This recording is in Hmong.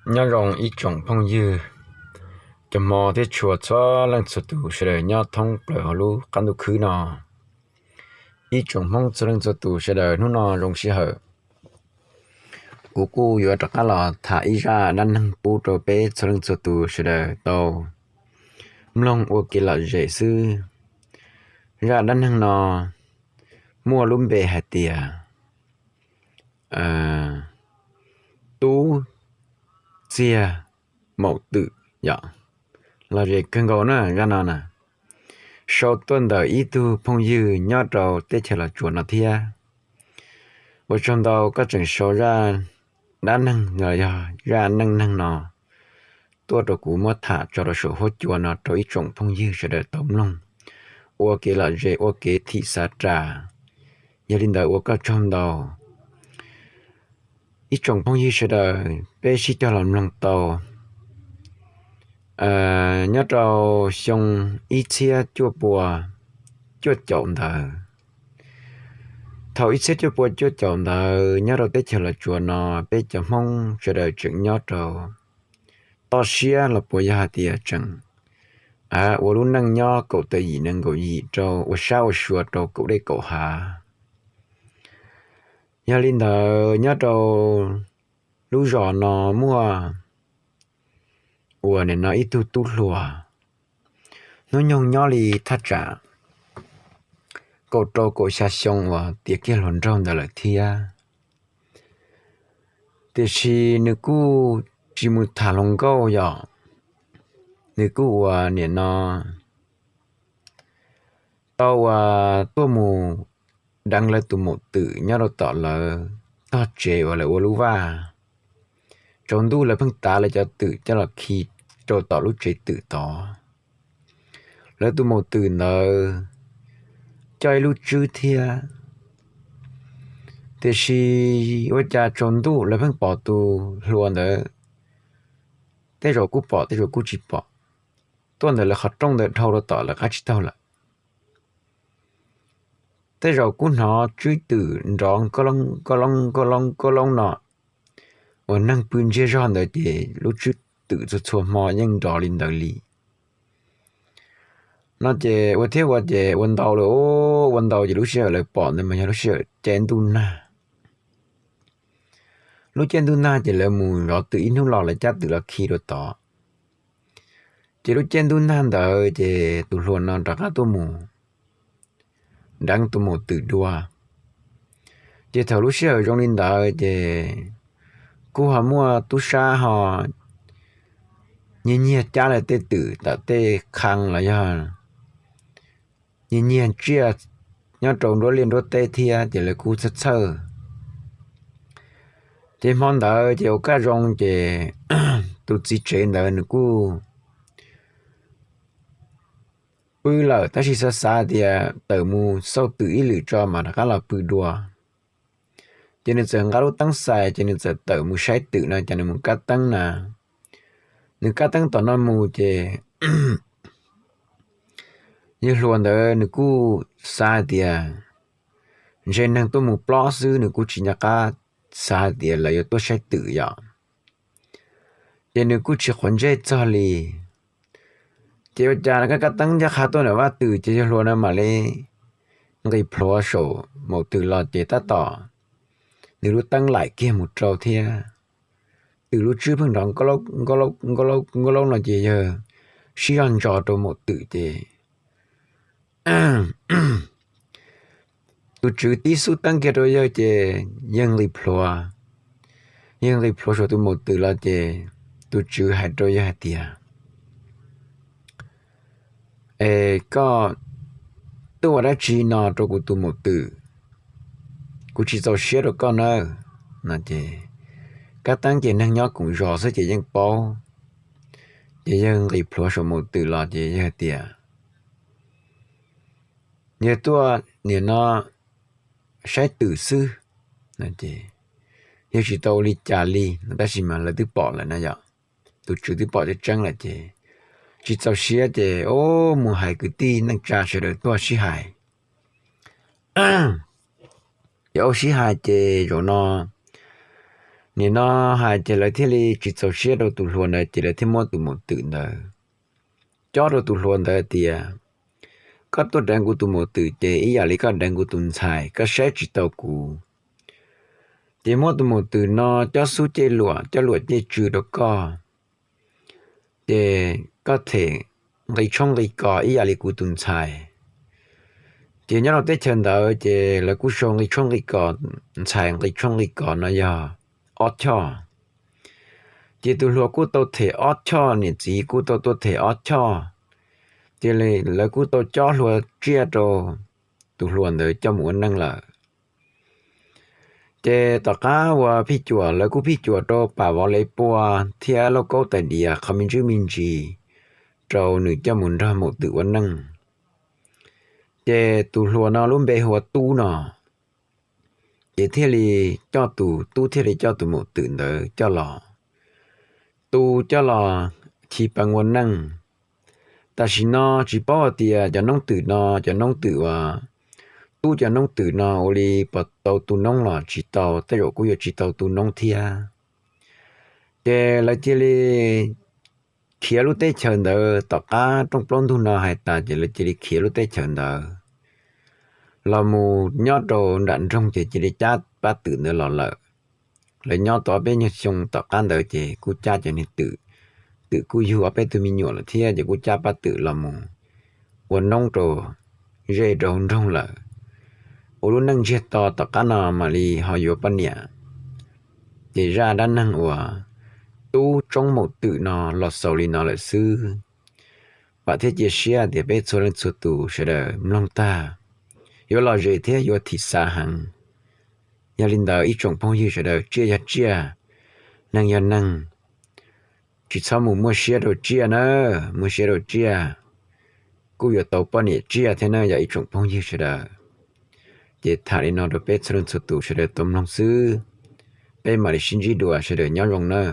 Nyob zoo ib tsoom phooj ywg, cov hmov thiab tshua txhua leej txhua tus sawv daws nyob thoob plaws hauv lub qab ntuj khwb no. Ib tsoom Hmoob txhua leej txhua tus sawv daws, hnub no zoo sij hawm, kuv kuj yuav rov qab los tham ib zaj dab neeg pub rau peb txhua leej txhua tus sawv daws tau mloog ua kev lom zem xwb. Zaj dab neeg no muaj lub npe hais tias Tub Txiag Maum Twm yom. Lom zem kawg nkaus na zaj no na. Sau tuaj ntawm ib tug phooj ywg nyob rau teb chaws Los Tsuas no thiab. Ua tsaug ntau koj tseem sau zaj dab neeg los yog zaj neej neeg no tuaj rau kuv muab tham tso rau saum huab cua no rau ib tsoom phooj ywg sawv daws tau mloog ua kev lom zem ua kev thim xav ras. Yog li ntawd ua koj tsaug ntau. Ib tsoom phooj ywg sawv daws, peb sib cog los mloog tau. Nyob rau xyoo ib txhiab cuaj pua cuaj caum ntawd, thaum ib txhiab cuaj pua cuaj caum ntawd nyob rau teb chaws Los Tsuas no, peb cov Hmoob sawv daws tseem nyob rau toj siab los puas yog hais tias tseem ua lub neej nyob kaum tawm yim nees nkaum yim rau ua sab ua sua rau kaum dej kaum hav. Yog li ntawd nyob rau lub zos no muaj uas nim no ib tug tub hluas, hnub nyoog nyob li thaj tsam kaum rau kaum xya xyoo uas tiav kiag hluas nraug ntawd lawm thiab. Tiam sis nws kuj tsis mus tham hluas nkauj yom, nws kuj uas nim no tau uas tuaj mus deev lawv tus maum twm nyob rau tom lawv tog tsev uas lawv ua lub vaj. Tsaus ntuj lawv pheej tav lawv cov twm coj los khi rau tom lub tsev twm tod. Lawv tus maum twm ntawd coj ib lub tswb thiab, tiam sis ua cas tsaus ntuj lawv pheej pom tus hluas ntawd, tej zaum kuj pom tej zaum kuj tsis pom, tuaj ntawm lawv qhov rooj ntawd dhau rau tom lawv qab tsib taug lawm. Tej zaum kuj hnov tswb twm nrov koj loob koj loob koj loob koj loob no, uas neeg pw ntsiag zog ntawd ces lub tswb twm txhua txhua hmo yeej nrov li ntawd li. No ces ua thiab ua ces ua ntau lawm, ua ntau ces lub sij hawm lawv pom ntawd mas yog lub sij hawm caij ntuj nag. Lub caij ntuj nag ces lawv mus zov twm ib hnub los lawv cab twm los khi rau tod. Ces lub caij ntuj nag ntawd ces tus hluas no rov qab tuaj mus deev tus maum twm dua. Ces thaum lub sij hawm zoo li ntawd ces kuj ho muaj tub sab ho nyiag nyiag cab lawv tej twm tom tej qhee los yog nyiag nyiag tsiaj nyob rau nruab liaj nruab teb thiab ces lawv kuj txhawj txhawj. Ces hmo ntawd ces ua kaj zoo ces tus txiv tsev ntawd nws kuj pw lawm tab sis xav xav tias tawm mus xauj twm ib lwm tso mas rov qab los pw dua. Ces nws txawm nqa lub teeb xais ces nws txawm tawm mus saib twm no ces nws mus kab teeb na. Nws kab teeb tom no mus ces yawg hluas ntawd nws kuj xav hais tias ntshe neeg tuaj mus plob xwb, nws kuj tsis nco qab xav hais tias lawv yuav tuaj saib twm yom. Ces nws kuj tsis quav ntsej txog li. Ces ua cas kab kab teeb ncaj qha tuaj ntawm vaj twm ces yawg hluas no mam li nqis plhuav saum maum twm los ces tab tom nws lub teeb laim kiag mus rau thiab. Twm lub tswb pheej nrov nkauj laub nkauj laub nkauj laub no ces yawg sib zog ntso rau maum twm ces tus tswv tib xub teeb kiag rau yawg ces yawg nqis plhuav. Yawg nqis plhuav saum tus maum twm los ces tus tswv hais rau yawg hais tias, Es koj tuaj ua dab tsi no rau kuv tus maum twm? Kuv tsis txaus siab rau koj nawb. No ces kab teeb ces neeg nyob koom zos xwb ces yeej paub. Ces yawg nqis plhuav saum maum twm los ces yawg tias, Yawg tuaj nim no saib twm xwb. Yawg tsis tau ua li cas li no tab sis mas lawv twb pom lawm na yom. Tus tswv twb pom tseeb tseeb lawm ces tsis txaus siab ces o mus hais kwv tij neej tsa sawv daws tuaj sib hais. Ces o sib hais ces zaum no Nim no hais ces lawv thiaj li tsis txaus siab rau tus hluas ntawd ces lawv thiaj muab tus maum twm ntawd cob rau tus hluas ntawd tias, koj tuaj deev kuv tus maum twm ces ib yam li koj deev kuv tus ntxhais, koj saib tsis taus kuv. Ces muab tus maum twm no cob xub cej luam, cob luam cej tsw rau koj, ces koj them nqi tshoob nqi kos ib yam li kuv tus ntxhais. Ces nyob rau teb chaws ntawd ces lawv kuj sau nqi tshoob nqi kos, ntxhais nqi tshoob nqi kos no yog ob choj. Ces tus hluas kuj tau them ob choj, niam txiv kuj tau tuaj them ob choj. Ces lawv kuj tau cob hlua tsiaj rau tus hluas ntawd coj mus ua neej lawm. Ces tom qab uas phij cuam, lawv kuj phij cuam rau pam vov le pua thiab lauj kaub tais diav qhov me ntsis me ntsis rau nws coj mus nrog maum twm ua neej. Ces tus hluas no lub npe hu ua Tub no, ces thiaj li coj tus, Tub thiaj li coj tus maum twm ntawd coj los, Tub coj los khi peev ua neej. Tam sim no tsis paub hais tias cov noob twm no, cov noob twm uas, Tub cov noob twm no ua li puas tau tu noob los tsis tau, tej zaum kuj yuav tsis tau tu noob thiab. Ces lawv cia li khiav lub teb chaws ntawd, tom qab rooj plaub ntug no hais tas ces lawv cia li khiav lub teb chaws ntawd los mus nyob rau nram nroog ces cia li cab pab twm ntawd los lawm. Lawv nyob tau ob peb nyuag xyoo tom qab ntawd ces kuj cab cov niag twm, twm kuj yug ob peb tug me nyuam lawm thiab ces kuj cab pab twm los mus ua noob rau zej rau nroog lawm. Ua lub neej ntsiag to tom qab no mam li ho yuav poj niam. Ces zaj dab neeg uas Tub tsoob maum twm no los xaus li no lawm xwb. Vam thiab cia siab tias peb txhua leej txhua tus sawv daws mloog tag yuav lom zem thiab yuav thim xav heev. Yog li ntawd ib tsoom phooj ywg sawv daws, tsiaj yog tsiaj, neeg yog neeg, tsis txhob mus muaj siab rau tsiaj na, muaj siab rau tsiaj kuj yuav tau poj niam tsiaj thiab na yog ib tsoom phooj ywg sawv daws. Ces tham li no rau peb txhua leej txhua tus sawv daws tau mloog xwb. Peb mam li sib ntsib dua, sawv daws nyob zoo na.